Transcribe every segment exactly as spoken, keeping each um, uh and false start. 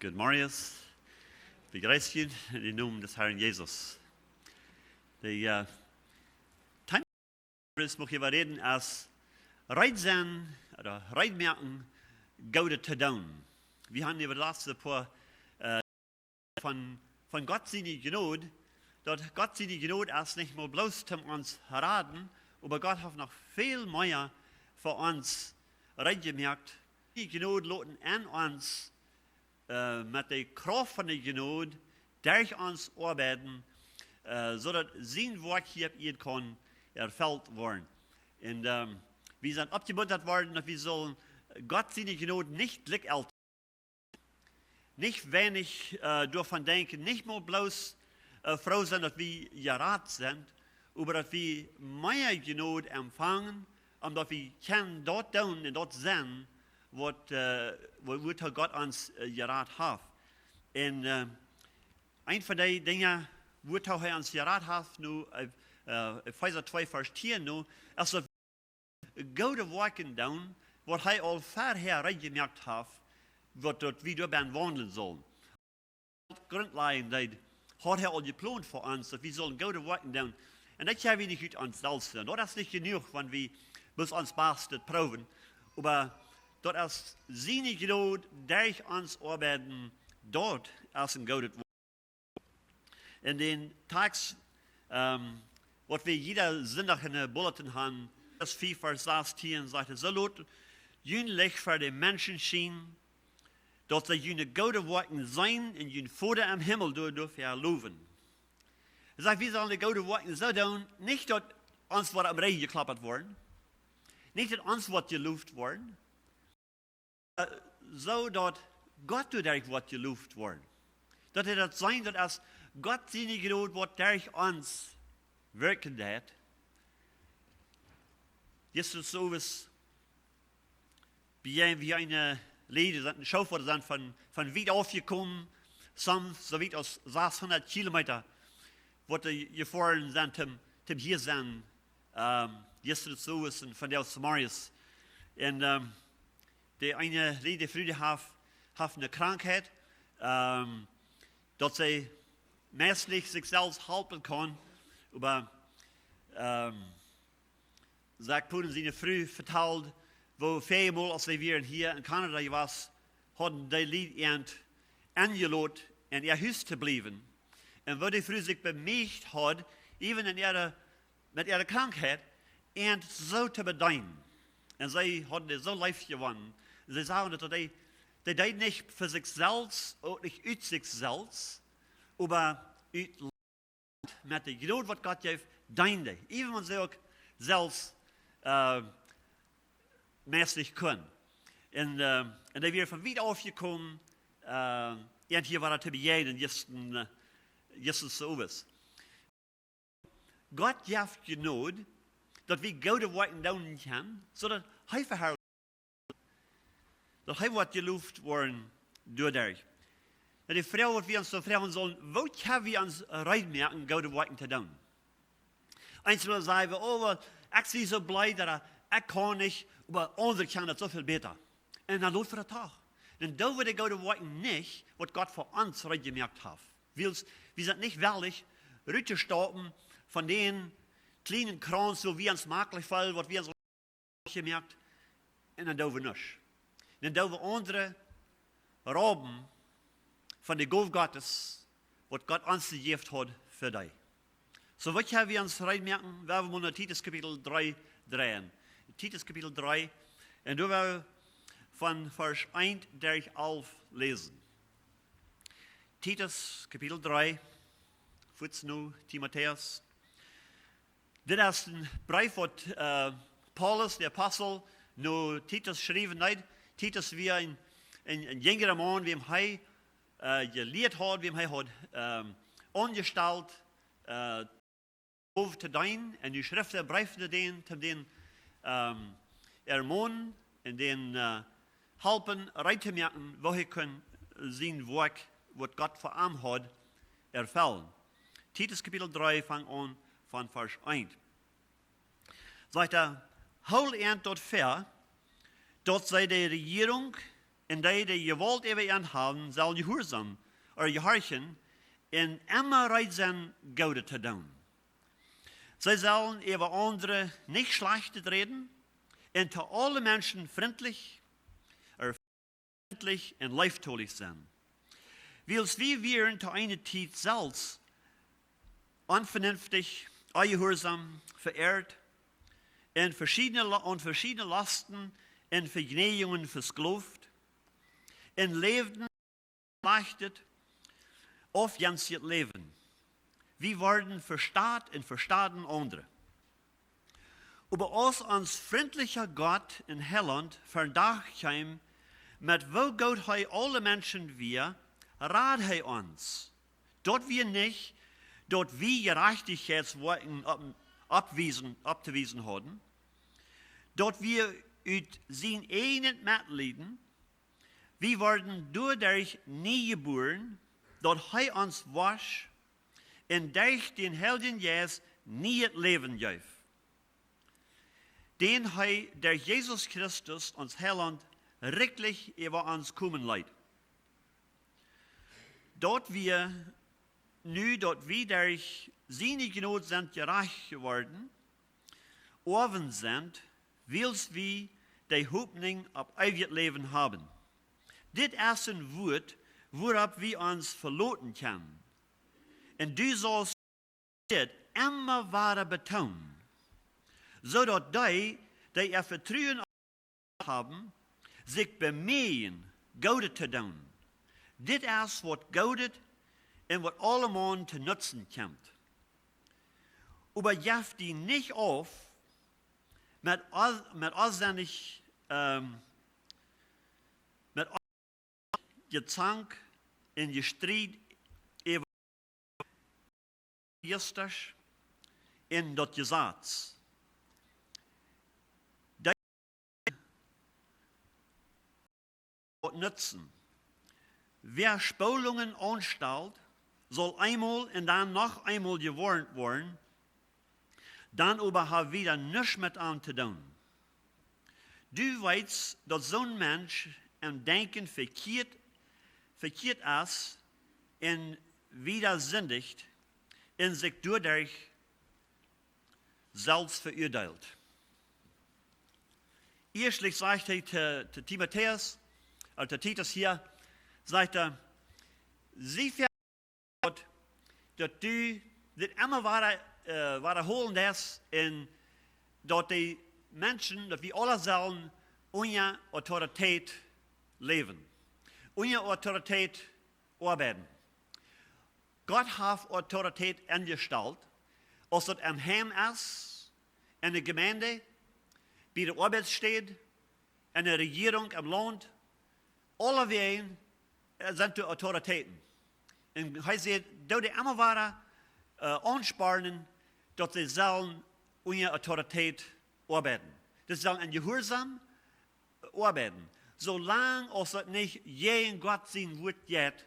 Good morning. Begrüß junt en dän Nomen des Herrn Jesus. De, äh, Thema, wua wie äwa räden, es reed sennen, ooda reed moaken, Goodet to doonen. Wie haben äwa de latste poa, äh, von, von Gott siene Jnod, daut Gott siene Jnod es nich mau bloos om ons raden, oba Gott haft noch väl mea fa ons reed jemoakt. Siene Jnod loten en ons, äh, met de Krauft von de Jnod derch ons oabeiden, äh, soo daut sien Woakj hia opp Ieed kaun erfelt woaren. Un, ähm, wie sent oppjemutat worden, daut wie sellen Gott siene Jnod nich jlikj nich weinich, äh, doavon denkjen, nich mau bloos, äh, froo sennen, daut wie jerat sent, oba daut wie mea Jnod empfangen, om daut wie kjennen daut doonen un daut sennen, waut, äh, waut, wua Gott ons, äh, jerat haft. Un, äh, eent von de Dinja, wua hee ons jerat haft, nu, äh, äh, Efeesa twee Varsch tieen, nu, es daut goode Woakjen doonen, waut hee aul verhäa reed jemoakt haft, waut daut wie doabennen waundlen sellen. Grundlajen, dee haud hee aul jeplont fa ons, daut wie sellen goode Woakjen doonen. Un daut kjenn wie nich ut ons selfst doonen. Daut es nich jenuach, wan wie bloos ons Bastet proowen. Oba daut es siene Jnod derch ons oabeiden, daut es een goodet Woakj. En dän Tekst, ähm, waut wie jieda Sindach en de Bulletin haben, Efeesa fief Varsch sastieen, sajcht et: "Soo lot jun Licht ver de Menschen schienen, daut see june goode Woakjen seenen un jun Voda em Himmel doa-, doafäa lowen." Hee sajcht, wie sellen de goode Woakjen soo doonen, nich daut ons woat aum Rigjen jekloppt woaren, nich daut ons woat jeloft woaren, äh, soo daut Gott doaderch woat jeloft woaren. Daut hee daut seenen, daut aus Gott siene Jnod woat derch ons wirkjen deit. Jistren sowes bie wie een Lied, daut een Schoof, waut sent von, von wiet aufjekomen, soms soo wiet aus sashundat Kilometa, waut dee jefoaren sent, om, om hia sennen, ähm, jistren sowes un vondoag zemorjes. Un, ähm, de eene Lied, de Fru, dee haft, haft eene Krankheit, ähm, daut see meist nich sikj selfst halpen kaun, oba, ähm, Zack Poon siene Fru vetald, woo väl mol, aus see wieren hia en Kanada jewast, hauden dee Lied an enjelot, en äa Hus to bliewen. Un woo dee Fru sikj bemieecht haud, even en äare, met äare Krankheit, an soo to bedeenen. Un see hauden dee soo leef jewonnen. See sagen daut, dee, dee deed nich fa sikj selfst, uk nich ut sikj selfst, oba ut met de Jnod, waut Gott jeef, deend dee. Even wan see uk selfst, äh, meist nich kunn. Un, äh, un dee wia von wiet aufjekomen, äh, an hia wia to bejäajnen, jistren, äh, jistren sowes. Gott jeft Jnod, daut wie goode Woakjen doonen kjennen, soo daut hee veharlicht, daut hee woat jeloft woaren doaderch. Nu, de Froag, waut wie ons soo froagen sellen: Woo kjenn wie ons reed moaken, goode Woakjen to doonen? Eenmol sajen wie: "Oh, well, ekj sie soo bleed, ooda ekj kaun nich, oba aundre kjennen daut soo väl bäta." Un dan lot wie daut doch. Dan doo wie de goode Woakjen nich, waut Gott fa ons reed jemoakt haft. Wiels wie sent nich wellich, rut to stoppen von dän kjlienen Krauns, woo wie ons maklich feelen, waut wie ons jemoakt, un dan doo wie nuscht. Dan doo wie aundre rauben von de Gow Gottes, waut Gott ons jejäft haud fa dee. Soo, waut kjenn wie ons reed moaken? Wie woaren mol no Titus Kapitel dree dreien. Titus Kapitel dree. Un doa woa wie von Varsch eent derch alf läsen. Titus Kapitel dree, fuaz no Timotäus. Dit es een Breef, waut, äh, Paulus, de Apostel, no Titus schriewen deed. Titus wia een, een, een jingra Maun, wäm hee, äh, jelieet haud, wäm hee haud, ähm, aunjestalt, äh, Gow to deenen, un nu schrift hee Breef no dän, om dän, ähm, ermonen un dän, äh, halpen, reed to moaken, woo hee kunn sien Woakj, waut Gott fa am haud, erfellen. Titus Kapitel dree, fang aun von Varsch eent. Sajcht hee: "Hool an daut väa, daut see de Rejierunk Un dee, dee Jewault äwa an haben, sellen jehuarsom, ooda jehorchen, un emma reed sennen, Goodet to doonen. See sellen äwa aundre nich Schlajchtet räden, un to aule Menschen frintlich, ooda frintlich un leeftolich sennen. Wiels wie wieren to eene Tiet selfst onvenenftich, onjehuarsom, veirrt, un veschiedne, La- un veschiedne Lasten un Vejnäajungen vesklooft, un läwden schlajchtet, aufjenstjet Läwen. Wie worden vestaut un vestauden aundre. Oba aus ons frintlicha Gott un Heilaunt ver dän Dach kjeem, met woo goot hee aule Menschen wia, rad hee ons. Daut wia nich, daut wie Jerajchtichkjeitswoakjen opp, oppwiesen, opptowiesen hauden, daut wia ut sien ieejnet Metlieden. Wie worden doaderch nie jebuaren, daut hee ons wosch un derch dän Heiljen Jeist nieet Läwen jeef, dän hee derch Jesus Christus, ons Heilaunt, rikjlich äwa ons komen leet. Daut wie nu, daut wie derch siene Jnod sent jerajcht jeworden, Oawen sent, wiels wie de Hopninj opp eewjet Läwen haben. Dit es een Wuat, wuaropp wie ons veloten kjennen. Un du saust dit emma wada betoonen, soo daut dee, dee äa Vetruen haben, sikj bemieejen, Goodet to doonen. Dit es waut Goodet un waut aulemaun to Nutzen kjemt. Oba jeff die nich auf met, au- met aulsennich, ähm, met Jezank un Jestried äwa Jesasch un daut Jesaz. Dee waut nutzen. Wäa Spolungen aunstalt, saul eemol un dan noch eemol jewoarnt woaren, dan oba ha wie dan nuscht met am to doonen. Du weetst, daut soon Mensch em Denkjen vekjieet, vekjieet es un wieda sindicht un sikj doaderch selfst veuadeelt. Ieeschtlich sajcht hee to, to Timotäus, ooda to Titus hia, sajcht hee, sie daut, daut du dit emma wada, äh, wadahoolen deist un daut de Menschen, daut wie aula sellen unja Autoritäet läwen, unja Autoritäet oabeiden. Gott haft Autoritäet enjestalt, aus daut em Heim es, enne Jemeent, bie de Oabeitsstäd, enne Rejierunk, em Launt, aulawäajen, äh, sent doa Autoritäten. Un hee sajcht, doo dee emma wada, äh, aunspornen, daut see sellen unja Autoritäet oabeiden. Daut see sellen en Jehuarsaum oabeiden. Soo lang aus daut nich jäajen Gott sien Wuat jeit,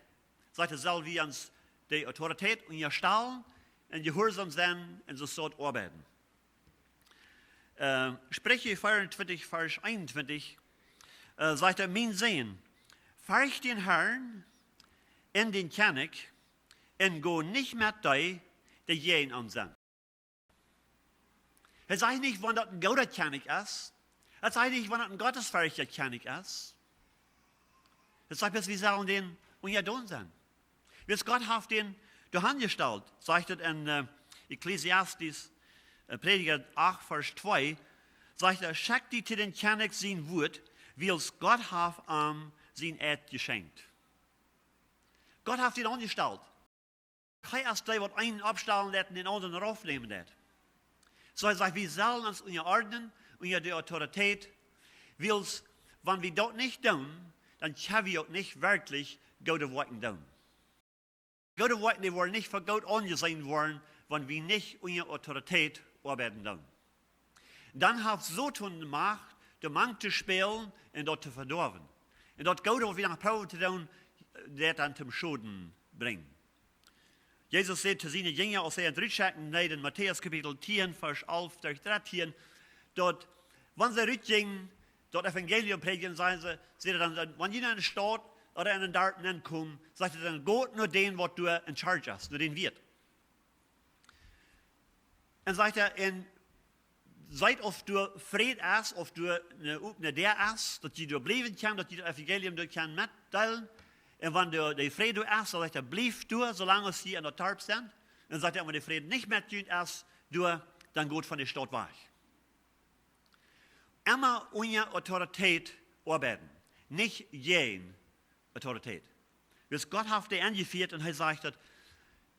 sajcht hee, sell wie ons de Autoritäet unjastalen un jehuarsom sennen un soo soo oabeiden. Äh, Spricha vea un twintich, Varsch eenuntwintich, äh, sajcht hee, mien Sän, fercht dän Herrn un dän Kjennich un go nich met dee, dee jäajen am sent. Hee sajcht nich, wan daut een gooda Kjennich es. Hee sajcht nich, wan daut een gottesferjchta Kjennich es. Hee sajcht, bloos wie sellen dän unjadon sennen. Wiels Gott haft dän doa aunjestalt, sajcht et en, äh, Ekklesiastes, äh, Prädja acht, Varsch twee, sajcht et, schekj die to dän Kjennich sien Wuat, wiels Gott haft am sien Ieed jeschenkjt. Gott haft dän aunjestalt. Hee es dee, waut eenen oppstalen deit un dän aundren raufnämen deit. Soo hee sajcht, wie sellen ons unjaordnen, unja de Autoritäet, wiels, wan wie daut nich doonen, dan kjenn wie uk nich werkjlich goode Woakjen doonen. Goode Woakjen, dee woaren nich fa goot aunjeseenen woaren, wan wie nich unja Autoritäet oabeiden doonen. Dan haft Soton de Macht, doa mank to spälen un daut to vedoawen. Un daut Goode, waut wie dan proowen to doonen, daut dan toom Schoden brinjen. Jesus säd to siene Jinja, aus hee an rutschekjen deed, en Matäus Kapitel tieen, Varsch alf derch dartieen, daut, wan see rutjinjen, daut Evangelium prädjen, sajen see, säd hee dan, wan jie no eene Staut ooda en een Darp nenkomen, sajcht hee dan, got no dän, waut doa en charge es, no dän Wieet. Un sajcht hee, un seet, auf doa Fräd es, auf doa eene opne Däa es, daut jie doa bliewen kjennen, daut jie daut Evangelium doa kjennen metdeelen. Un wan doa de Fräd doa es, dan sajcht hee, bliewt doa, soo lang aus jie en daut Darp sent. Un sajcht hee, wan de Fräd nich met junt es, doa, dan got von de Staut wajch. Emma unja Autoritäten oabeiden, nich jäajen Autoritäten. Wiels Gott haft dee aunjefieet un hee sajcht daut,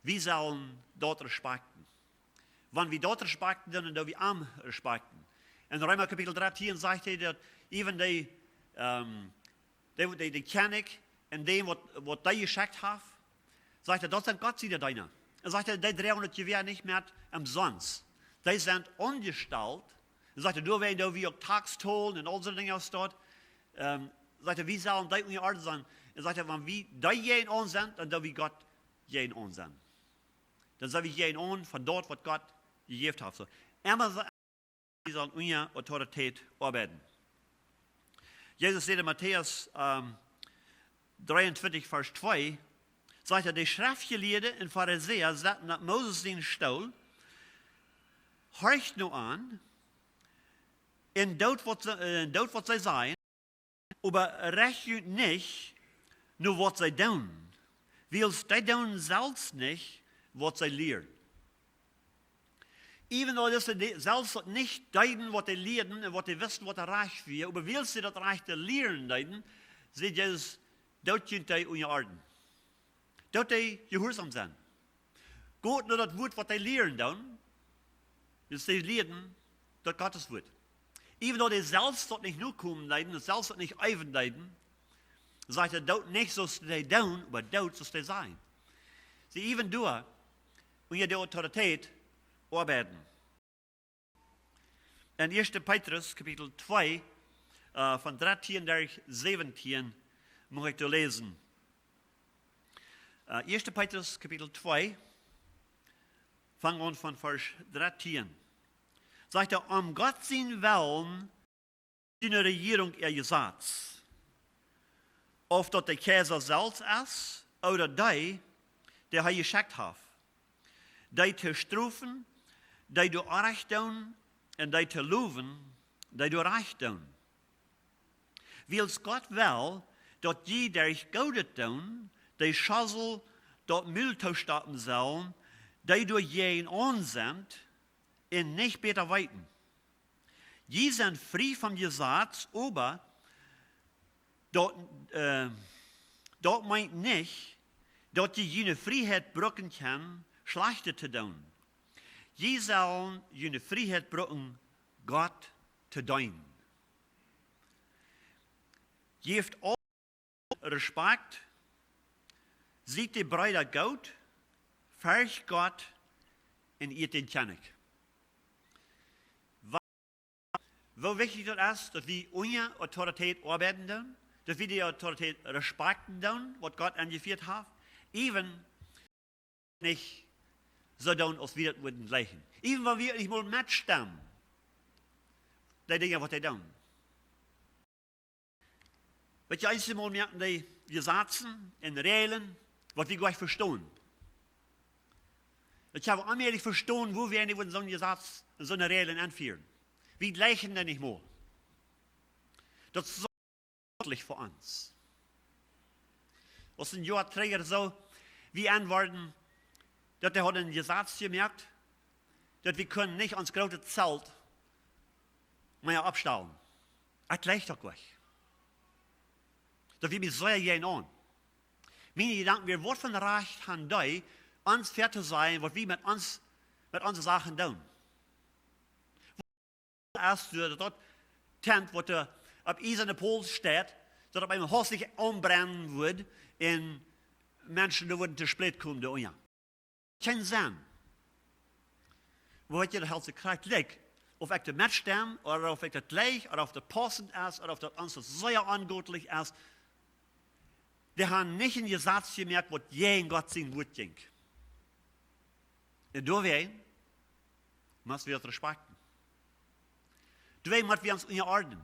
wie sellen daut respakjten. Wan wie daut respakjten, dan doo wie am respakjten. En Reema Kapitel dartieen sajcht hee daut, even dee, ähm, dee, dee, dee Kjennich un dee, waut, waut dee jeschekjt haft, sajcht hee, daut sent Gott siene Deena. Un sajcht hee, dee droagen daut Jewäa nich met omsonst. Dee sent aunjestalt. Un sajcht hee, doawäajen doo wie uk Tax tolen un aul soone Dinja aus daut. Ähm, sajcht hee, wie sellen dee unjaordent sennen. Un sajcht hee, wan wie dee jäajenaun sent, dan doo wie Gott jäajenaun sennen. Dan sent wie jäajenaun von daut, waut Gott jejäft haft. Soo, emma soo, wie sellen unja Autoritäten oabeiden. Jesus säd en Matäus, ähm, dreeuntwintich, Varsch twee, sajcht hee, de Schreftjelieede un Farisäa setten opp Moses sienen Stool, horcht no an, un doot waut see, äh, doot waut see sajen, oba recht junt nich no waut see doonen, wiels dee doonen selfst nich, waut see lieren. Even though dise de-, selfst daut nich deeden, waut dee lieeden un waut dee wisten, waut rajcht wia, oba wiels see daut Rajchte lieren deeden, säd Jesus, doot junt dee unjaordnen. Doot dee jehuarsom sennen. Got no daut Wuat, waut dee lieren doonen, wiels dee lieeden daut Gottes Wuat. Even though dee selfst daut nich nokomen deeden un selfst daut nich eewen deeden, sajcht hee, doot nich soo aus dee doonen, oba doot soo aus dee sajen. See, even doa, unja de Autoritäten oabeiden. En Ieeschte Petrus, Kapitel twee, äh, von dartieen derch säwentieen, mucht ekj doa läsen. Äh, Ieeschte Petrus, Kapitel twee, fang aun von Varsch dartieen. Sajcht hee, om Gott sienen Wellen siene Rejierunk äa Jesaz. Auf daut de Kjeisa selfst es, ooda dee, dee hee jeschekjt haft. Dee to strofen, dee doa Orrajcht doonen, un dee to lowen, dee doa Rajcht doonen. Wiels Gott well, daut jie derch Goodet doonen, de Schosel daut Mul toostoppen sellen, dee doa jäajenaun sent, un nich bäta weeten. Jie sent frie vom Jesaz, oba daut, äh, daut meent nich, daut jie june Frieheit brucken kjennen, Schlajchtet to doonen. Jie sellen june Frieheit brucken, Gott to deenen. Jäft aul Respakjt, siet de Breeda goot, fercht Gott un ieet dän Kjennich. Wa-, woo wichtich daut es, daut wie unja Autoritäten oabeiden doonen, daut wie de Autoritäten respakjten doonen, waut Gott aunjefieet haft, even nich soo doonen, aus wie daut wudden jlikjen. Even wan wie nich mol metstemmen, dee Dinja, waut dee doonen. Weetst, eenjemol moaken dee Jesazen un Räajlen, waut wie goanich vestonen. Ekj hab onmäajlich vestonen, woo wie eejentlich wudden soon Jesaz, soone Räajlen enfieren. Wie jlikjen dee nich mol. Daut es soo schrakjlich fa ons. Aus een Joa trigj soo, wie en worden, daut dee hauden een Jesaz jemoakt, daut wie kunnen nich ons grootet Zelt mea oppstalen. Daut jlikj doch goanich. Daut wia mie sea jäajenaun. Miene Jedanken wieren, waut fa Rajcht han dee, ons väatosajen, waut wie met ons, met onse Sachen doonen. Es daut, daut Tent, waut doa opp iesane Pols steit, daut opp eemol haustich aunbrennen wudd un Menschen doa wudden to spät komen, doa unja. Kjeen Senn. Oba weetst, daut helt sikj krakjt jlikj, auf ekj doa metstem, ooda auf ekj daut jlikj, ooda auf daut paussent es, ooda auf daut ons sea ongootlich es. Dee han nich een Jesaz jemoakt, waut jäajen Gott sien Wuat jinkj. Un doawäajen mott wie daut respakjten. Doawäajen mott wie ons unjaordnen.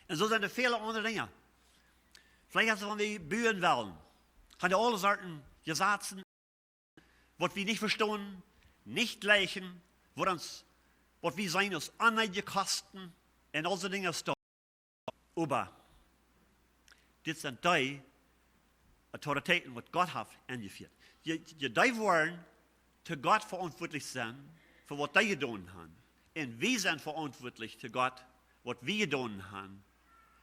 Un soo sent doa väle aundre Dinja. Veleicht aus wan wie buen wellen, haben wie aule Sorten Jesazen, waut wie nich vestonen, nich jlikjen, waut ons, waut wie seenen aus onneedje Kosten un aul soone Dinja stonen. Oba dit sent dee Autoritäten, waut Gott haft enjefieet. Je, je dee woaren to Gott veauntwuatlich sennen fa waut dee jedonen haben. Un wie sent veauntwuatlich to Gott, waut wie jedonen haben,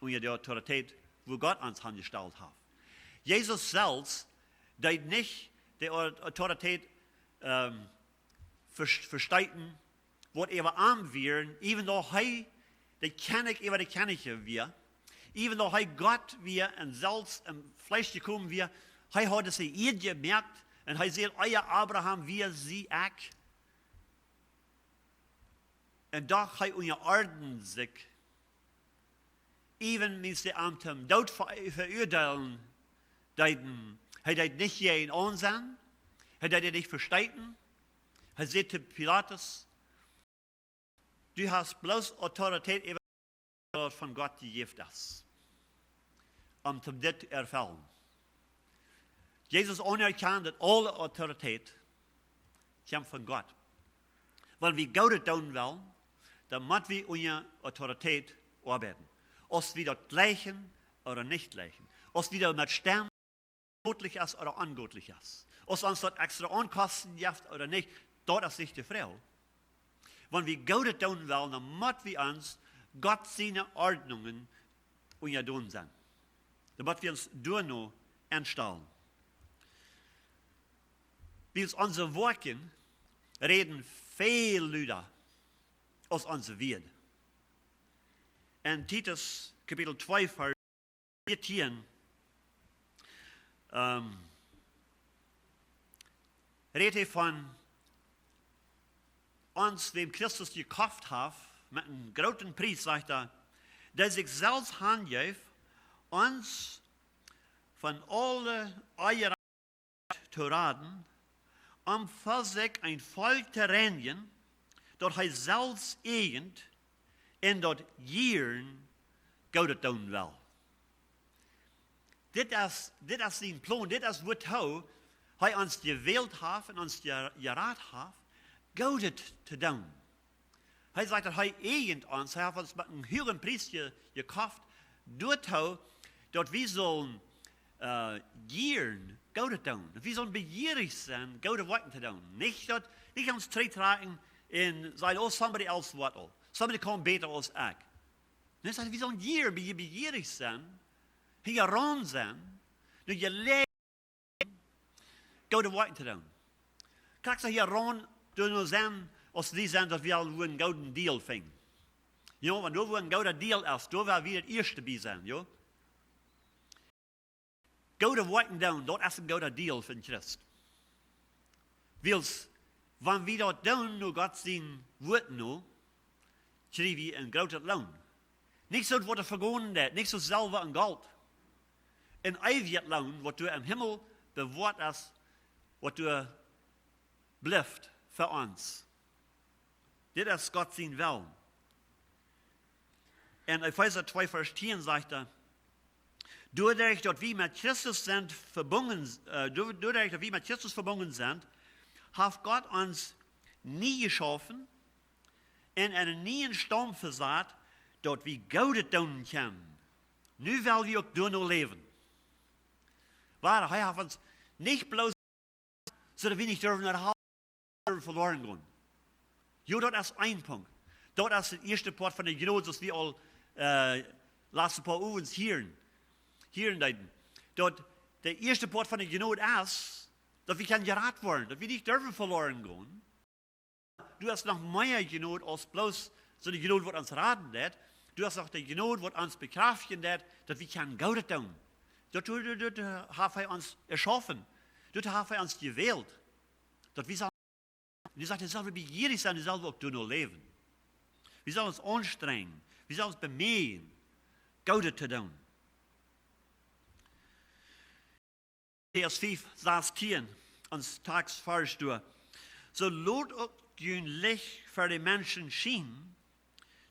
unja de Autoritäten, wua Gott ons aunjestalt haft. Jesus selfst deed nich de Au-, Autoritäten, ähm, vers-, vesteeten, waut äwa am wieren, even though hee de Kjennich äwa de Kjennichs wia, even though hee Gott wia un selfst em Fleesch jekomen wia, hee haud dise Ieed jemoakt un hee säd: "Ea Abraham wia, sie ekj." Un doch hee unjaordend sikj, even wan see am toom Doot ve-, veuadeelen deeden. Hee deed nich jäajen an sennen, hee deed nich vesteeten. Hee säd to Pilatus: "Du hast bloos Autoritäten äwa waut von Gott jejäft es, om dit to erfellen." Jesus aunerkjant, daut aule Autoritäten kjemt von Gott. Wan wie Goodet doonen wellen, dan mott wie unja Autoritäten oabeiden. Aus wie daut jlikjen ooda nich jlikjen. Aus wie doamet stemmen, gootlich es ooda ongootlich es. Aus ons daut extra Onkosten jeft ooda nich, daut es nich de Froag. Wan wie Goodet doonen wellen, dan mott wie ons Gott siene Ordnungen unjadon sennen. Dan mott wie ons doano enstalen. Wiels onse Woakjen räden väl luda aus onse Wieed. En Titus Kapitel twee, Varsch vieetieen, ähm, rät hee von ons, wäm Christus jekoft haft, met eenen grooten Pries, sajcht hee, dee sikj selfst hanjeef, ons von aule Onjerajchtichkjeit to raden, om fa sikj een Volkj to reinjen, daut hee selfst ieejent un daut jieren Goodet doonen well. Dit es, dit es sien Plon, dit es wuatoo hee ons jewält haft un ons je-, jerat haft, Goodet to doonen. Hee sajcht, daut hee ieejent ons, hee haft ons met eenen huagen Pries je-, jekoft, doatoo, daut wie sullen, äh, jieren Goodet doonen. Daut wie sullen bejierich sennen, goode Woakjen to doonen. Nich daut, nich ons trigjtrakjen un sajen: "Oh, somebody else woat aul. Somebody kaun bäta aus ekj." Nä, sajcht hee, wie sullen jieren, be-, bejierich sennen, hinjaraun sennen, no Jeläajenheit, goode Woakjen to doonen. Krakjt soo hinjaraun, doano sennen, aus wie sennen, daut wie aul wua een gooden Deal finjen. Jo, wan doa wua een gooda Deal es, doa woa wie daut ieeschte bie sennen, jo. Goode Woakjen doonen, daut es een gooda Deal fa een Christ. Wiels, wan wie daut doonen, no Gott sien Wuat no, kjrie wie een grootet Loon. Nich soo waut vegonen deit, nich soo Selwa un Golt. Een eewjet Loon, waut doa em Himmel bewoat es, waut doa blift fa ons. Dit es Gott sien Wellen. En Efeesa twee Varsch tieen sajcht hee: "Doaderch daut wie met Christus sent vebungen, äh, do-, doaderch daut wie met Christus vebungen sent, haft Gott ons nie jeschaufen un en eenen nieen Staum vesat, daut wie Goodet doonen kjennen. Nu well wie uk doano läwen." Woa, hee haft ons nich bloos soo daut wie nich derwen no Hal, derwen veloaren gonen. Jo, daut es een Punkt. Daut es de ieeschte Poat von de Jnod, soo aus wie aul, äh, latste poa Owents hieren, hieren deeden. Daut de ieeschte Poat von de Jnod es, daut wie kjennen jerat woaren, daut wie nich derwen veloaren gonen. Doa es noch mea Jnod aus bloos soone Jnod, waut ons raden deit. Doa es noch de Jnod, waut ons bekjraftjen deit, daut wie kjennen Goodet doonen. Daut, daut, daut, daut, äh, haft hee ons jeschaufen. Daut haft hee ons jewält. Daut wie sellen, un hee sajcht, wie sellen bejierich sennen, wie sellen uk doano läwen. Wie sellen ons aunstrenjen, wie sellen ons bemeejen, Goodet to doonen. Matthäus fief, sastieen, ons Tekstvarsch doa. "Soo lot uk jun Licht fa de Menschen schienen,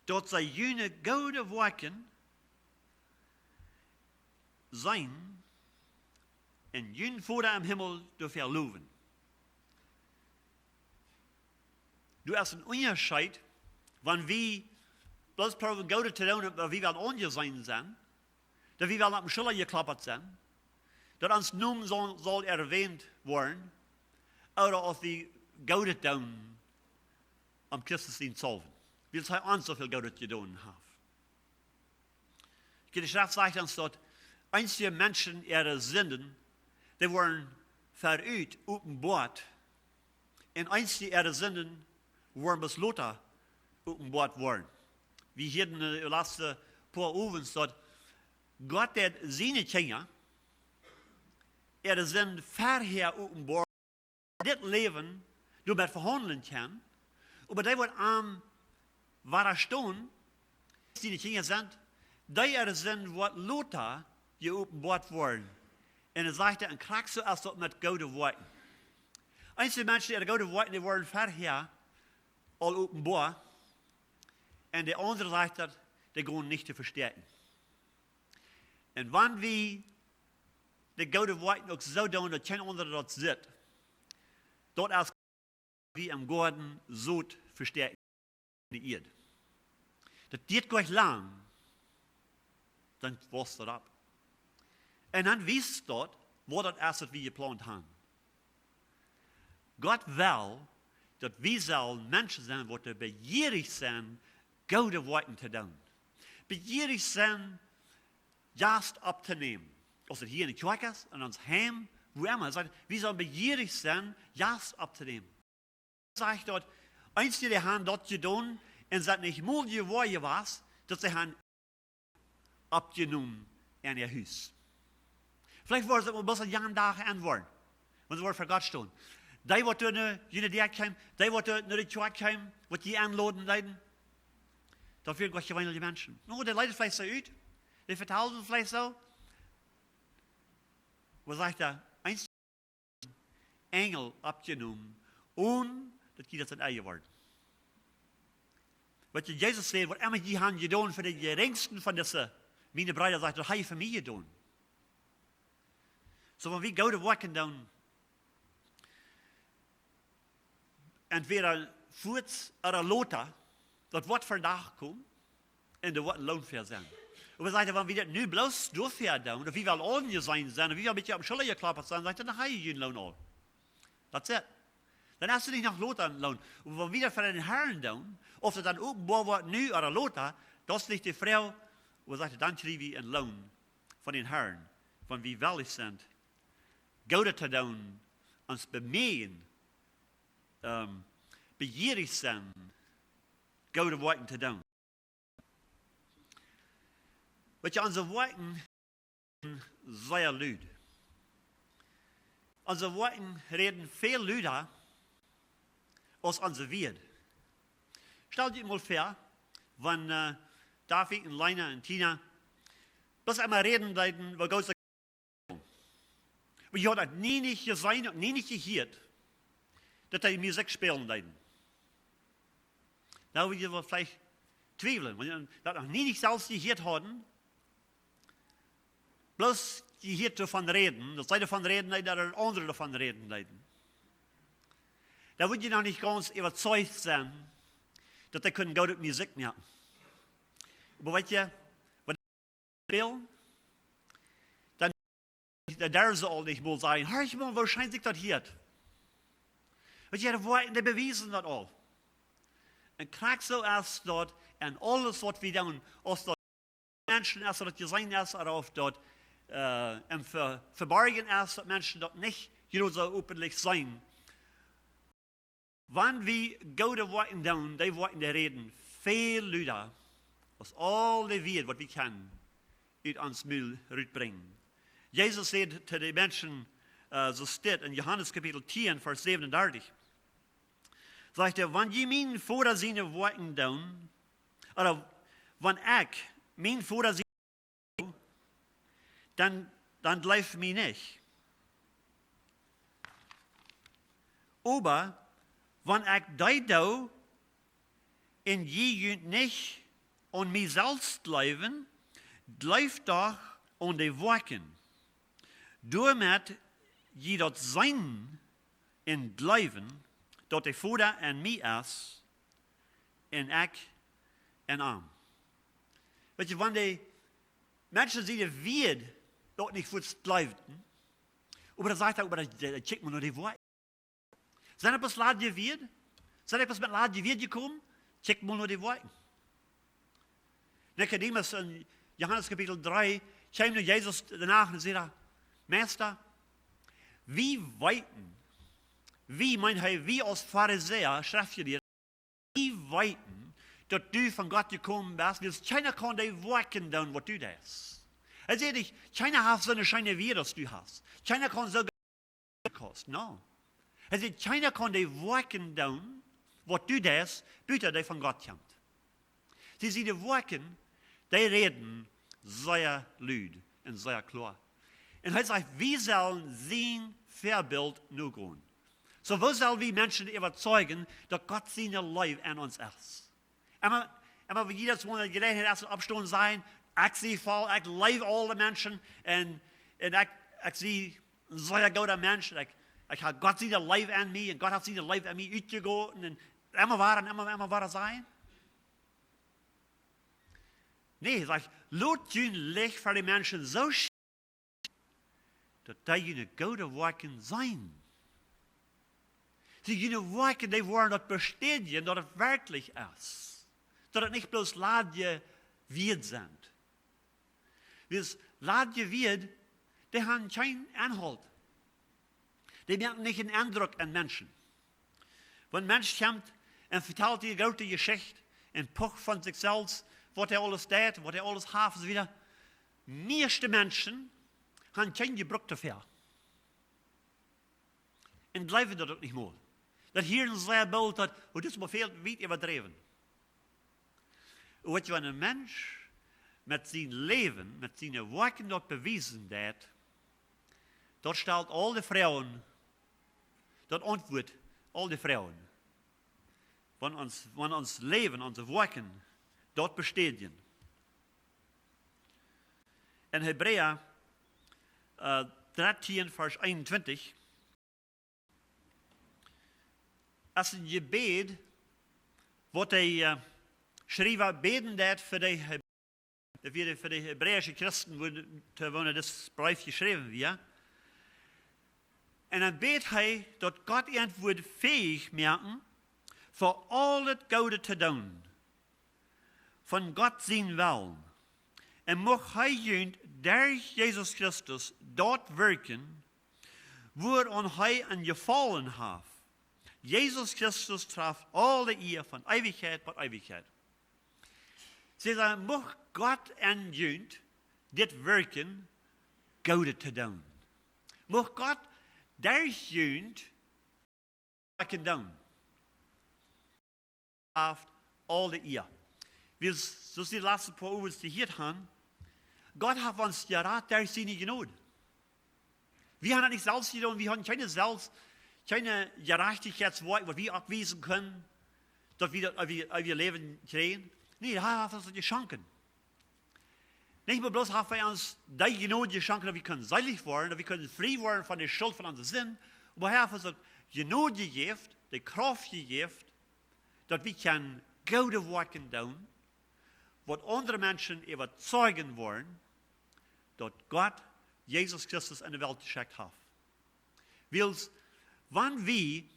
daut see june goode Woakjen seenen un jun Voda em Himmel doafäa lowen. Doa es een Unjascheet, wan wie bloos proowen Goodet to doonen, oba wie wellen aunjeseenen sennen, daut wie wellen opp de Schulla jekloppt sennen, daut ons Nomen saul, saul erwähnt woaren, ooda aus wie Goodet doonen, om Christus sien Salwen. Wiels hee ons soo väl Goodet jedonen haft. De Schreft sajcht ons daut, eenje Menschen äare Sinden, dee woaren verut openboat, un eenje äare Sinden woaren bloos lota openboat woaren. Wie hieeden de latste poa Owents daut Gott deit siene Kjinja äare Sinden verhäa openboaren, dit Läwen doamet vehaundlen kaun, oba dee woat am wadastonen, siene Kjinja sent, dee äare Sind woat lota jeopenboat woaren. Un dan sajcht hee, un krakjt soo es daut met goode Woakjen. Eenje Menschen, äare goode Woakjen, dee woaren verhäa aul openboa, un de aundre, sajcht hee, dee gonen nich to vestäakjen. Un wan wie de goode Woakjen uk soo doonen, daut kjeen aundra daut sitt, daut es, wie em Goaden Sot vestäakjen enne Ieed. Daut diet nich lang, dan wausst daut opp. Un dan wiest daut, woo daut es, daut wie jeplaunt haben. Gott well, daut wie sellen Menschen sennen, waut bejierich sent, goode Woakjen to doonen. Bejierich sent, Jast opptonämen. Aus et hia enne Kjoakj es, en ons Heim, wua emma. Hee sajcht, wie sellen bejierich sennen, Jast opptonämen. Sajcht daut, eenje, dee haben daut jedonen un sent nich mol jewoa jewast, daut see haben oppjenomen en äa Hus. Veleicht woaren see mau bloos een Joa doa aun woaren, wan see woaren ver Gott stonen. Dee, waut doa no june Däa kjeemen, dee, waut doa no de Kjoakj kjeemen, waut dee enloden deeden, daut wieren goot jeweenelje Menschen. Nu, dee leeten veleicht soo ut, dee vetalden veleicht soo. Waut sajcht hee? Eenje Enjel oppjenomen, onen daut jie daut sent enjeworden. Waut je Jesus säd, waut emma jie haben jedonen fa dän jerinjsten von dise, miene Breeda, sajcht hee, daut hab jie fa mie jedonen. Soo, wan wie goode Woakjen doonen, entwäda fuaz ooda lota, daut woat vondoag komen, un doa woat een Loon fa sennen. Un wie sajen, wan wie daut nu bloos doafäa doonen, daut wie wellen aunjeseenen sennen, daut wie wellen een bät opp de Schulla jekloppt sennen, sajcht hee, dan hab jie jun Loon aul. That's it. Dan hast du nich noch lota een Loon. Un wan wie daut fa dän Herrn doonen, auf daut dan openboa woat nu ooda lota, daut es nich de Froag, oba sajcht hee, dan kjrie wie een Loon von dän Herrn, wan wie wellich sent, Goodet to doonen, ons bemieejen, ähm, bejierich sennen, goode Woakjen to doonen. Weet je, onse Woakjen sent sea lud. Onse Woakjen räden väl luda aus onse Wieed. Stal die mol väa, wan, äh, David un Lena un Tina bloos emol räden deeden, woo goot see, oba jie hauden daut nie nich jeseenen un nie nich jehieet, daut dee Musikj spälen deeden. Nu, wie wudden veleicht twiewlen, wan jie daut noch nie nich selfst jehieet hauden, bloos jehieet doavon räden, daut see doavon räden deeden, daut aundre doavon räden deeden. Dan wudd jie noch nich gaunz äwazeicht sennen, daut dee kunnen goode Musikj moaken. Oba weet je, wan dee spälen, dan, dan derwen see aul nich mol sajen: "Horch mol, woo scheen sikj daut hieet." Weet je, de Woakjen, dee bewiesen daut aul. Un krakjt soo es daut en aules, waut wie doonen, aus daut Menschen es, daut jeseenen es, ooda auf daut, äh, em Ve-, Veborjenen es, daut Menschen daut nich jrod soo openlich seenen. Wan wie goode Woakjen doonen, dee Woakjen, dee räden väl luda aus aul de Wieed, waut wie kjennen ut ons Mul rutbrinjen. Jesus säd to de Menschen, äh, soo steit en Johanes Kapitel tieen, Varsch säwenundartich, sajcht hee: "Wan jie mienen Voda siene Woakjen doonen, ooda wan ekj mienen Voda siene, dan, dan jleeft mie nich. Oba wan ekj dee doo un jie junt nich aun mie selfst jleewen, jleeft doch aun de Woakjen, doamet jie daut seenen un jleewen, daut de Voda en mie es un ekj en am. Weetst, wan de Menschen siene Wieed daut nich fuaz jleewden, oba dan sajcht hee, oba dan, dan kjikj mau no de Woakjen. Sent daut bloos ladje Wieed? Sent dee bloos met ladje Wieed jekomen? Kjikj mau no de Woakjen. Nikodemus en Johanes Kapitel dree kjeem no Jesus doano un säd: Meista, wie weeten, wie, meent hee, wie aus Farisäa, Schreftjelieede, wie weeten, daut du von Gott jekomen best, wiels kjeena kaun de Woakjen doonen, waut du deist. Hee sajcht nich, kjeena haft soone scheene Wieed aus du hast. Kjeena kaun soo kost. No. Hee sajcht, kjeena kaun de Woakjen doonen, waut du deist, buta dee von Gott kjemt. See, siene Woakjen, dee räden sea lud un sea kloa. Un hee sajcht, wie sellen sien Väabilt nogonen. Soo, woo sell wie Menschen äwateijen, daut Gott siene Leew en ons es? Emma, emma wan jie daut mol ne Jeläajenheit es, oppstonen, sajen: Ekj sie voll, ekj leew aule Menschen un, un ekj, ekj sie een sea gooda Mensch. Ekj, ekj hab Gott siene Leew en mie un Gott haft siene Leew en mie utjegoten un emma wada un emma, emma wada sajen. Nä, sajcht, lot jun Licht fa de Menschen soo schienen, daut dee june goode Woakjen seenen. See, june Woakjen, dee woaren daut bestädjen, daut et werkjlich es. Daut et nich bloos ladje Wieed sent. Wiels ladje Wieed, dee haben kjeen Enholt. Dee moaken nich eenen Endruck aun Menschen. Wan een Mensch kjemt un vetalt die groote Jeschicht un pocht von sikj selfst, waut hee aules deit, waut hee aules haft un soo wieda. Mieeschte Menschen haben kjeen Jebruck doafäa. Un jleewen daut uk nich mol. Daut hieren see boolt daut, oh, daut es mau väl wiet äwadräwen. Oba wan een Mensch met sien Läwen, met siene Woakjen daut bewiesen deit, daut stalt aul de Froagen, daut auntwuat aul de Froagen. Wan ons, wan ons Läwen, onse Woakjen daut bestädjen. En Hebräa, äh, dartieen, Varsch eenuntwintich, es een Jebäd, waut de, äh, Schriewa bäden deed fa de Heb-, fa de, fa de hebräische Christen, wua, to woone dis Breef jeschräwen wia. Un dan bäd hee, daut Gott an wudd fäich moaken, fa aul daut Goode to doonen, von Gott sien Wellen. Un mucht hee junt derch Jesus Christus daut wirkjen, wuaraun hee een Jefaulen haft. Jesus Christus traft aul de Ea von Eewichkjeit bat Eewichkjeit. See, dan mucht Gott en junt dit wirkjen, Goodet to doonen. Mucht Gott derch junt Woakjen doonen. Haft aul de Ea. Wie, soo aus wie de latste poa Owents jehieet haben, Gott haft ons jerat derch siene Jnod. Wie haben daut nich selfst jedonen, wie haben kjeene selfst, kjeene Jerajchtichkjeitswoakjen, waut wie oppwiesen kunnen, daut wie daut eewje, eewje Läwen kjrieen. Nä, hee haft ons daut jeschonken. Nich mau bloos haft hee ons dee Jnod jeschonken, daut wie kunnen seelich woaren, daut wie kunnen frie woaren von de Schult von onse Sind, oba hee haft ons uk Jnod jejäft, de Krauft jejäft, daut wie kjennen goode Woakjen doonen, waut aundre Menschen äwateijen woaren, daut Gott Jesus Christus en de Welt jeschekjt haft. Wiels, wan wie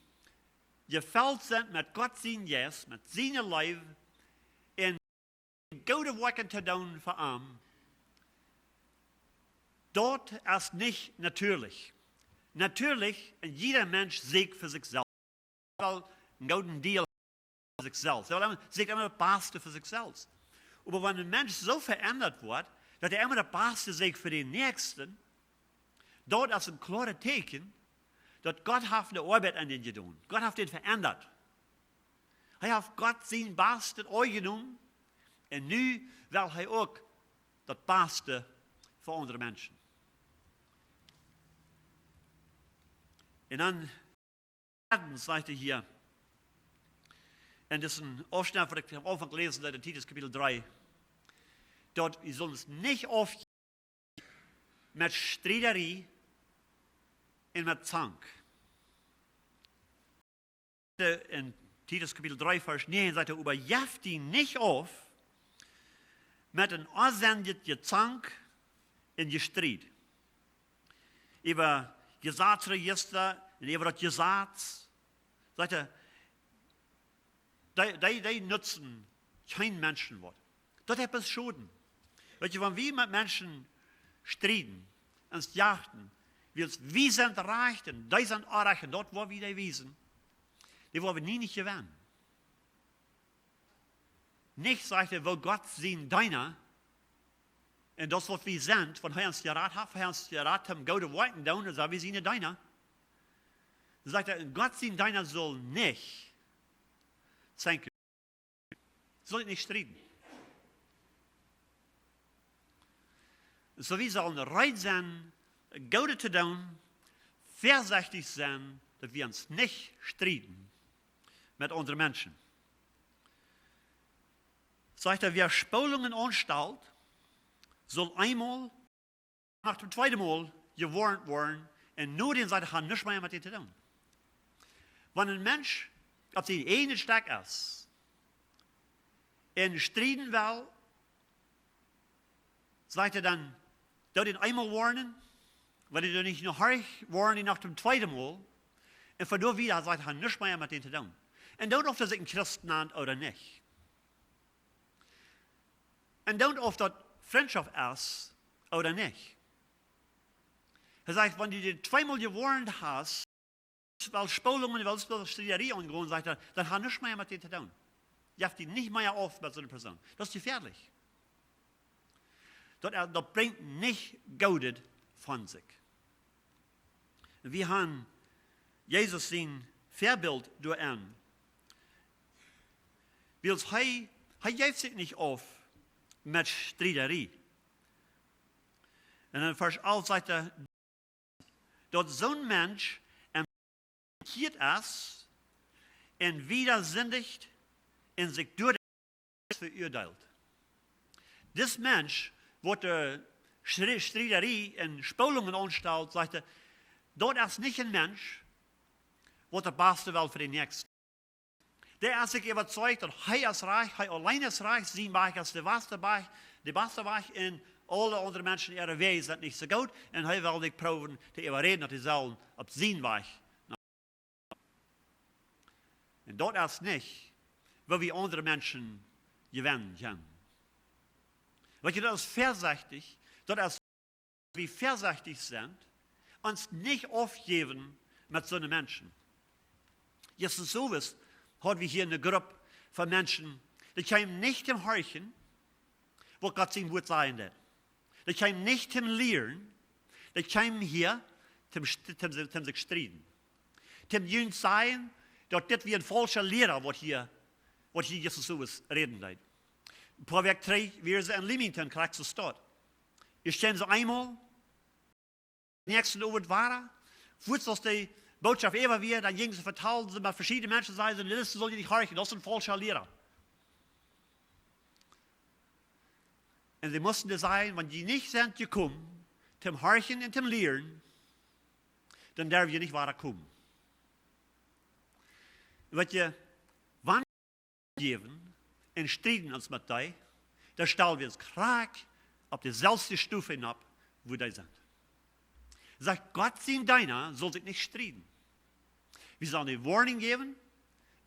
jefelt sent met Gott sien Jeist, met siene Leew, un goode Woakjen to doonen fa am, daut es nich natieelich. Natieelich, een jieda Mensch sikjt fa sikj selfst. Well een gooden Deal fa sikj selfst. Hee well emma, sikjt emma daut Baste fa sikj selfst. Oba wan een Mensch soo veendat woat, daut hee emma daut Baste sikjt fa dän Näakjsten, daut es een kloaret Teakjen, daut Gott haft de Oabeit aun dän jedonen. Gott haft dän veendat. Hee haft Gott sien Bastet aunjenomen un nu well hee uk daut Baste fa aundre Menschen. Un dan dreden sajcht hee hia, un dit es een Aufschnett, waut ekj aum Aunfank läsen deed, en Titus Kapitel dree, daut wie sellen ons nich auf-, met Striederie un met Zank. En Titus Kapitel dree, Varsch näajen sajcht hee: "Oba jeff die nich auf met een onsennjet Jezank un Jestried äwa Jesazrejista un äwa daut Jesaz." Sajcht hee, dee, dee, dee nutzen kjeen Menschen waut. Daut haft bloos Schoden. Weetst, wan wie met Menschen strieden, ons jachten, wiels wie sent rajcht un dee sent orrajcht un daut woa wie dee wiesen, dee woa wie nie nich jewennen. Nich, sajcht hee, woo Gott sien Deena, un daut es waut wie sent, wan hee ons jerat haft, hee ons jerat haft, goode Woakjen doonen, dan sent wie siene Deena. Dan sajcht hee, un Gott sien Deena saul nich, thank you, saul nich strieden. Soo, wie sellen reed sennen, Goodet to doonen, väasechtich sennen, daut wie ons nich strieden met aundre Menschen. Sajcht hee, wäa Spolungen aunstalt, saul eemol, no daut tweede Mol jewoarnt woaren, un no däm sajcht hee, ha nuscht mea met dän to doonen. Wan een Mensch opp sien ieejnet Stekj es un strieden well, sajcht hee dan, doo dän eemol woarnen, wan dee nich horcht, woarn dän no daut tweede Mol, un von doa wieda sajcht hee, ha nuscht mea met dän to doonen. Un dan, auf dee sikj een Christ nant ooda nich. Un dan, auf daut Frintschoft es ooda nich. Hee sajcht, wan du dän tweemol jewoarnt hast, well Spolungen, well Striederie aungonen, sajcht hee, dan ha nuscht mea met dän to doonen. Jeff die nich mea auf met soone Persoon. Daut es jefäadlich. Daut, daut brinjt nich Goodet von sikj. Wie haben Jesus sien Väabilt doaraun. Wiels hee, hee jeef sikj nich auf met Striederie. Un en Varsch alf sajcht hee, daut soon Mensch bekjieet es un wieda sindicht un sikj doaderch veuadeelt. Dis Mensch, waut de Stri-, Striederie un Spolungen aunstalt, sajcht hee, daut es nich een Mensch, waut daut Baste well fa dän Näakjsten. Dee es sikj äwazeicht, daut hee es rajcht, hee auleen es rajcht, sien Wajch es de baste Wajch, de baste Wajch, un aule aundre Menschen äare Wäaj sent nich soo goot, un hee well sikj proowen to äwaräden, daut dee sellen opp sien Wajch. Un daut es nich, woo wie aundre Menschen jewennen kjennen. Weetst, daut es väasechtich, daut es wie väasechtich sent, ons nich aufjäwen met soone Menschen. Jistren Owent haud wie hia eene Grupp von Menschen, dee kjeemen nich toom horchen, waut Gott sien Wuat sajen deit. Dee kjeemen nich toom lieren, dee kjeemen hia toom st-, toom, toom sikj strieden. Toom junt sajen, daut dit wia een faulscha Liera, waut hia, waut hia Jistren Owent räden deed. Een poa Wäakj trigj wieren see en Leamington, krakjt soo Staut. Hia stunden see eemol, näakjsten Owent wada. Fuaz aus de Bootschoft äwa wia, dan jinjen see, vetalden see met veschiedne Menschen, säden see, dit saul jie nich horchen, daut es een faulscha Liera. Un see musten dee sajen, wan jie nich sent jekomen toom horchen un toom lieren, dan derw jie nich wada komen. Weetst, wan jäwen un strieden ons met dee, dan stalen wie ons krakjt opp deeselwje Stof aun, wua dee sent. Sajcht, Gott sien Deena saul sikj nich strieden. Wie sellen dee Woarnunk jäwen,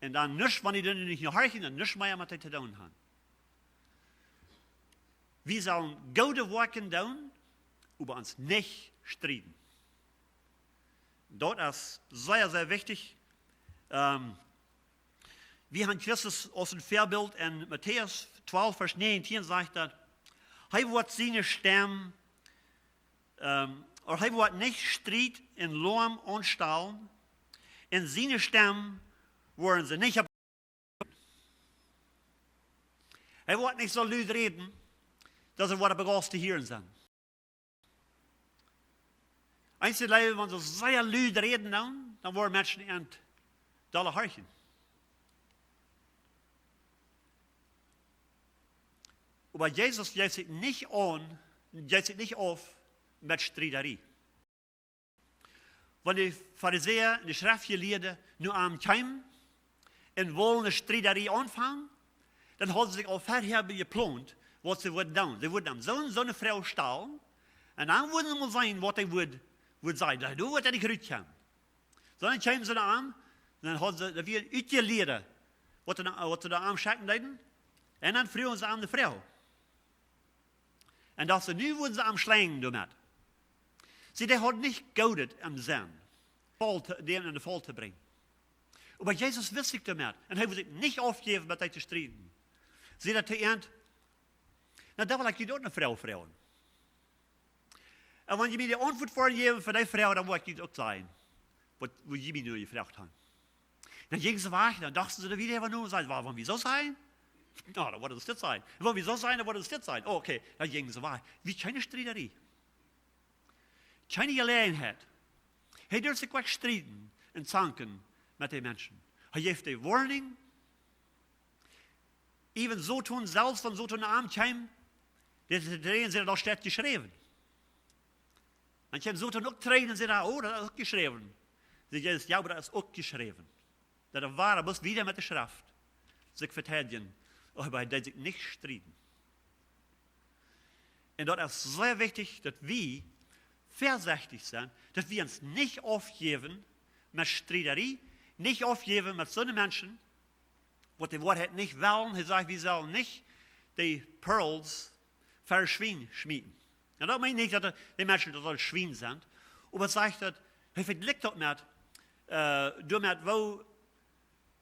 un dan nuscht, wan dee dan nich horchen, dan nuscht mea met dee to doonen haben. Wie sellen goode Woakjen doonen, oba ons nich strieden. Daut es sea, sea wichtich. Ähm, wie haben Christus aus een Väabilt. En Matäus twalf, Varsch näajentieen sajcht daut, hee woat siene Stemm, ähm, ooda hee woat nich Striet un Loam aunstalen, un siene Stemm woaren see nich opp Hee woat nich soo lud räden, daut see woaren begaust to hieren sennen. Eenje Lied, wan see sea lud räden dan, dan woaren Menschen an dolla horchen. Oba Jesus jeef sikj nich aun, jeef sikj nich auf met Striederie. Wan de Farisäa un de Schreftjelieede no am kjeemen un wullen ne Striederie aunfangen, dan hauden see sikj aul verhäa jeplont, waut see wudden doonen. See wudden am soone, soone Froag stalen, un dan wudden see mol seenen, waut hee wudd, wudd sajen. Doa wudd hee nich rutkjennen. Sonda kjeemen see no am, dan hauden see, daut wia een Utjelieeda, waut see, waut see no am schekjen deeden, un dan fruagen see am de Froag. Un daut see nu wudden see am schlenjen doamet. See, dee haud nich Goodet em Senn, Faul to, dän enne Faul to brinjen. Oba Jesus wist sikj doamet. Un hee wull sikj nich aufjäwen, met dee to strieden. Säd hee to an: "Na, dan well ekj junt uk ne Froag froagen. Un wan jie mie de Auntwuat woaren jäwen fa dee Froag, dan woa ekj junt uk sajen, waut, waut jie mie nu jefroacht han." Dan jinjen see wajch, dan dochten see doa wieda äwa no un säden: "Wa-, wan wie soo sajen, na, dan woat daut dit sennen. Wan wie soo sajen, dan woat daut dit sennen." Oh, okay, dan jinjen see wajch. Wia kjeene Striederie. Kjeene Jeläajenheit. Hee durf sikj nich strieden un zanken met de Menschen. Hee jeef de Woarnunk. Äwen Soton selfst, wan Soton no am kjeem, dee säd: "Daut steit jeschräwen." Dan kjeem Soton uk trigj un säd: "Oh, daut es uk jeschräwen." Säd Jesus: "Jo, oba daut es uk jeschräwen." Daut wia, hee must wieda met de Schreft sikj vedeedjen, oba hee deed sikj nich strieden. Un daut es sea wichtich, daut wie väasechtich sent, daut wie ons nich aufjäwen met Striederie, nich aufjäwen met soone Menschen, waut de Woarheit nich wellen. Hee sajcht, wie sellen nich de Pearls ver Schwien schmieten. Un daut meent nich, daut de, de Menschen, daut see Schwien sent, oba sajcht daut, hee vejlikjt daut met, äh, doamet, woo,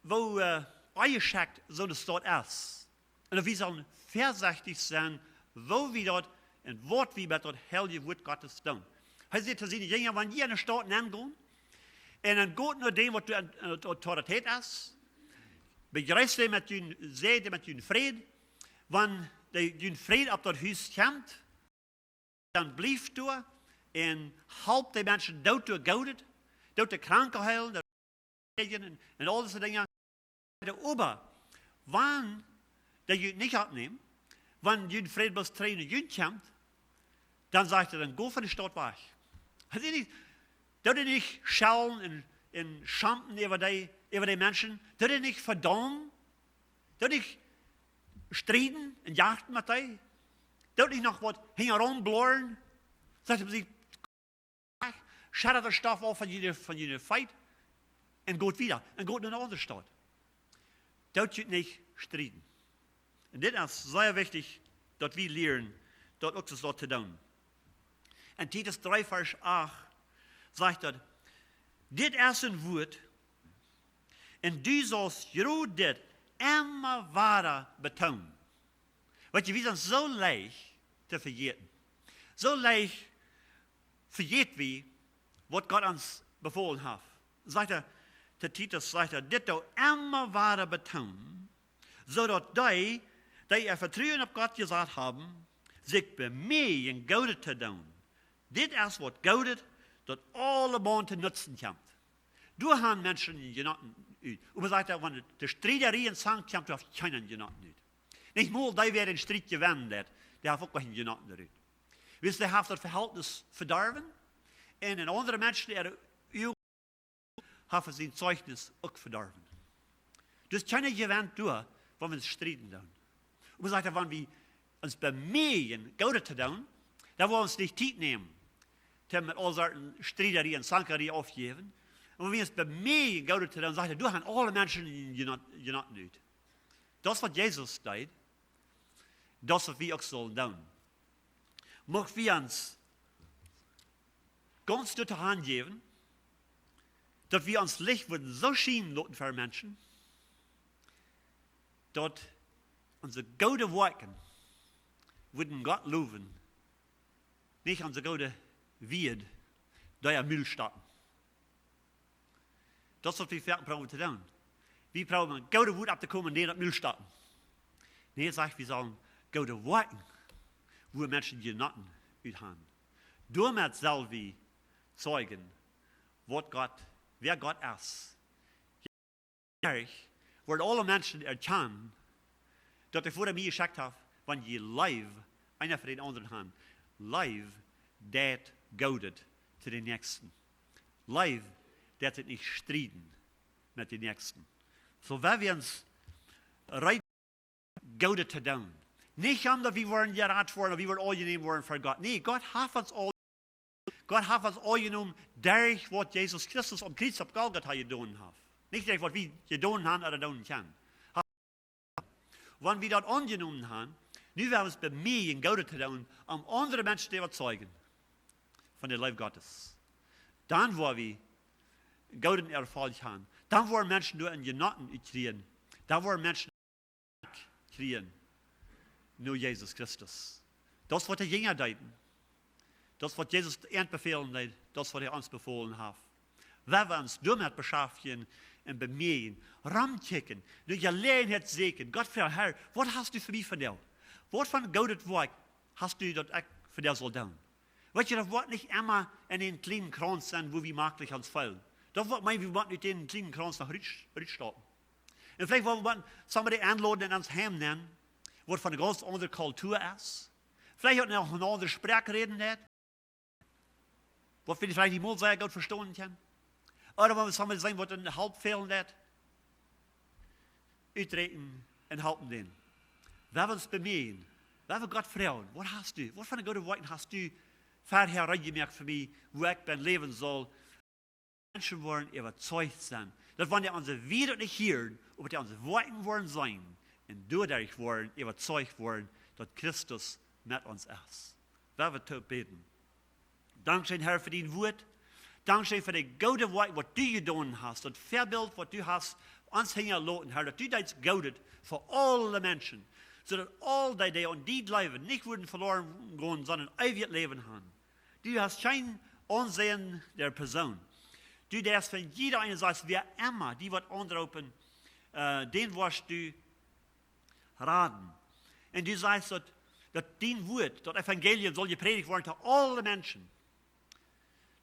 woo, äh, onjeschekjt soone Staut es. Un daut wie sellen väasechtich sennen, woo wie daut un waut wie met daut heilje Wuat Gottes doonen. Hee säd to siene Jinja: "Wan jie enne Staut nengonen, un dan got no däm, waut doa aun, aun de Autoritäet es, bejreest dee met jun, säd dee met jun Fräd. Wan dee jun Fräd opp daut Hus kjemt, dan blieft doa un halpt de Menschen doa, doa Goodet, doa de Kranke heelen, doa de Kranke un, un aul dise Dinja. Oba wan dee junt nich oppnämen, wan jun Fräd bloos trigj no junt kjemt, dan," sajcht hee, "dan go von de Staut wajch." Hee sajcht nich, doo nich schellen un, un schampen äwa dee, äwa dee Menschen, doo nich vedaumen, doo nich strieden un jachten met dee, doo nich noch waut hinjaraun blorren. Sajcht hee: "Scheddat daut Stoff auf von june, von june Feet un got wieda, un got no ne aundre Staut. Doot junt nich strieden." Un dit es sea wichtich, daut wie lieren, daut uk soo to doonen. En Titus dree, Varsch acht sajcht daut: "Dit es een Wuat, un du saust jrod dit emma wada betoonen." Weetst, wie sent soo leicht to vejäten. Soo leicht vejät wie, waut Gott ons befolen haft. Sajcht hee, to Titus sajcht hee: "Dit doo emma wada betoonen, soo daut dee, dee äa Vetruen opp Gott jesat haben, sikj bemieejen, Goodet to doonen. Dit es waut Goodet, daut aulemaun to Nutzen kjemt." Doa han Menschen Jenoten ut. Oba sajcht hee, wan de Striederie un Zank kjemt, doa haft kjeena Jenoten ut. Nich mol dee, wäa dän Striet jewennen deit, dee haft uk kjeene Jenoten doarut. Wiels dee haft daut Vehältnis vedorwen, un en aundre Menschen äare Uagen haft hee sien Zeichnis uk vedorwen. Dus kjeena jewennt doa, wan wie ons strieden doonen. Oba sajcht hee, wan wie ons bemieejen, Goodet to doonen, dan woa wie ons nich Tiet nämen, to met aul Sorten Striederie un Zankerie aufjäwen. Un wan wie ons bemieejen, Goodet to doonen, sajcht hee, doa han aule Menschen Jenoten, Jenoten ut. Daut es waut Jesus deed. Daut es waut wie uk sellen doonen. Mucht wie ons gaunz doatoo hanjäwen, daut wie ons Licht wudden soo schienen loten fa Menschen, daut onse goode Woakjen wudden Gott lowen, nich onse goode Wieed, dee em Mul stoppen. Daut es waut wie foaken proowen to doonen. Wie proowen met goode Wieed opptokomen, nä, daut Mul stoppen. Nä, sajcht, wie sellen goode Woakjen, wua Menschen Jenoten ut han. Doamet sell wie zeijen, waut Gott, wäa Gott es. Doaderch woaren aule Menschen erkjanen, daut de Voda mie jeschekjt haft, wan jie Leew eena fa dän aundren han. Leew deit Goodet to dän Näakjsten. Leew deit sikj nich strieden met dän Näakjsten. Soo, wan wie ons reed Goodet to doonen. Nich om daut wie woaren jerat woaren, daut wie woaren aunjenomen woaren fa Gott. Nä, Gott haft ons aul, Gott haft ons aunjenomen derch waut Jesus Christus aum Kjriez opp Golgata jedonen haft. Nich derch waut wie jedonen haben ooda doonen kjennen. Wan wie daut aunjenomen haben, nu woa wie ons bemieejen Goodet to doonen, om aundre Menschen to äwateijen von de Leew Gottes. Dan woa wie gooden Erfolg haben. Dan woaren Menschen doa een Jenoten utkjrieen. Dan woaren Menschen kjrieen no Jesus Christus. Daut es waut de Jinja deeden. Daut es waut Jesus an befälen deed. Daut es waut hee ons befolen haft. Wan wie ons doamet beschaftjen un bemieejen, romkjikjen, de Jeläajenheit sieekjen, Gott froagen: Herr, waut hast du fa mie vondoag? Waut fa goodet Woakj hast du, daut ekj vondoag saul doonen? Weetst, daut woat nich emma en een kjlienen Krauns sennen, wua wie maklich ons feelen. Daut woat meenen, wie motten ut dän kjlienen Krauns noch rut, rutstappen. Un veleicht woa wie somebody enloden en ons Heim nenn, waut von eene gaunz aundre Kultua es. Veleicht uk noch eene aundre Sproak räden deit, waut wie veleicht nich mol sea goot vestonen kjennen. Ooda wan wie somebody seenen, waut eene Help fälen deit, uträakjen un halpen dän. Wan wie ons bemieejen, wan wie Gott froagen: Waut hast du? Waut fa goode Woakjen hast du verhäa reed jemoakt fa mie, wua ekj bie läwen saul? Menschen woaren äwateicht sennen, daut wan dee onse Wieed nich hieren, oba dee onse Woakjen woaren seenen un doaderch woaren äwateicht woaren, daut Christus met ons es. Wan wie toop bäden. Dankscheen, Herr, fa dien Wuat. Dankscheen fa de goode Woakj, waut du jedonen hast, daut Väabilt, waut du hast ons hinjaloten, Herr, daut du deetst Goodet fa aule Menschen, soo daut aul dee, dee aun die jleewen, nich wudden veloaren gonen, sonda eewjet Läwen haben. Du hast kjeen Aunseenen no Persoon. Du deist von jieda eenen, sajchst, wäa emma die woat aunroopen, äh, dän woascht du raden. Un du sajchst, daut, daut dien Wuat, daut Evangelium saul jeprädicht woaren to aule Menschen.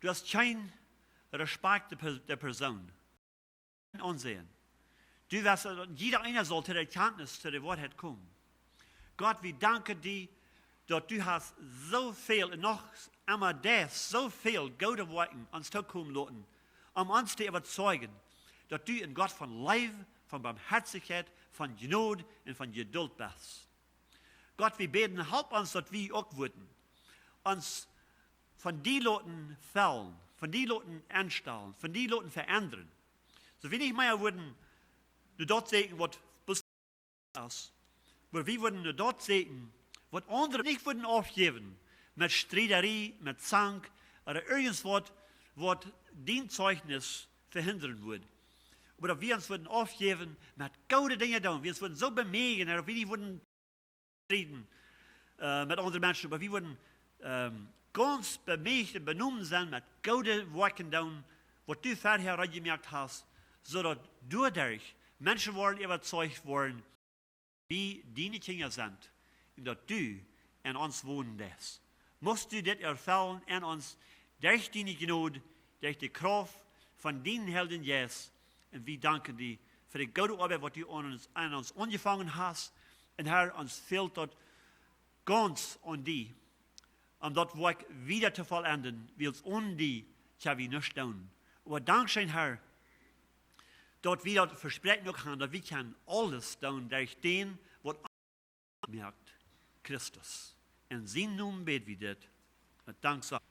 Du hast kjeen Respekt de Per-, de Persoon. Aunseenen. Du west, daut jieda eena saul to de Erkjantnis, to de Woarheit komen. Gott, wie danken die, daut du hast soo väl un noch emma deist soo väl goode Woakjen ons tookomen loten, om ons to äwateijen, daut du een Gott von Leew, von Barmhoatichkjeit, von Jnod un von Jedult best. Gott, wie bäden, help ons, daut wie uk wudden ons von die loten fellen, von die loten enstalen, von die loten veendren. Soo wie nich mea wudden no daut sieekjen, waut bloos es, oba wie wudden no daut sieekjen, waut aundre nich wudden aufjäwen, met Striedarie, met Zank, ooda irjentwaut, waut dien Zeichnis vehindren wudd. Oba daut wie ons wudden aufjäwen met goode Dinja doonen, wie ons wudden soo bemieejen, daut wie nich wudden strieden, äh, met aundre Menschen, oba wie wudden, ähm, gaunz bemieecht un benomen sennen met goode Woakjen doonen, waut du verhäa reed jemoakt hast, soo daut doaderch Menschen woaren äwateicht woaren, wie diene Kjinja sent, un daut du en ons wonen deist. Muchst du dit erfellen en ons derch diene Jnod, derch de Krauft von dienen Heiljen Jeist. Un wie danken die fa de goode Oabeit, waut du aun ons, aun ons aunjefongen hast. Un Herr, ons fält daut gaunz aun die, om daut Woakj wieda to vollenden, wiels onen die kjenn wie nuscht doonen. Oba dankscheen, Herr, daut wie daut Vespräakjen uk haben, daut wie kjennen aules doonen derch dän, waut ons moakt, Christus. En sienen Nomen bäd wie dit met Danksagen.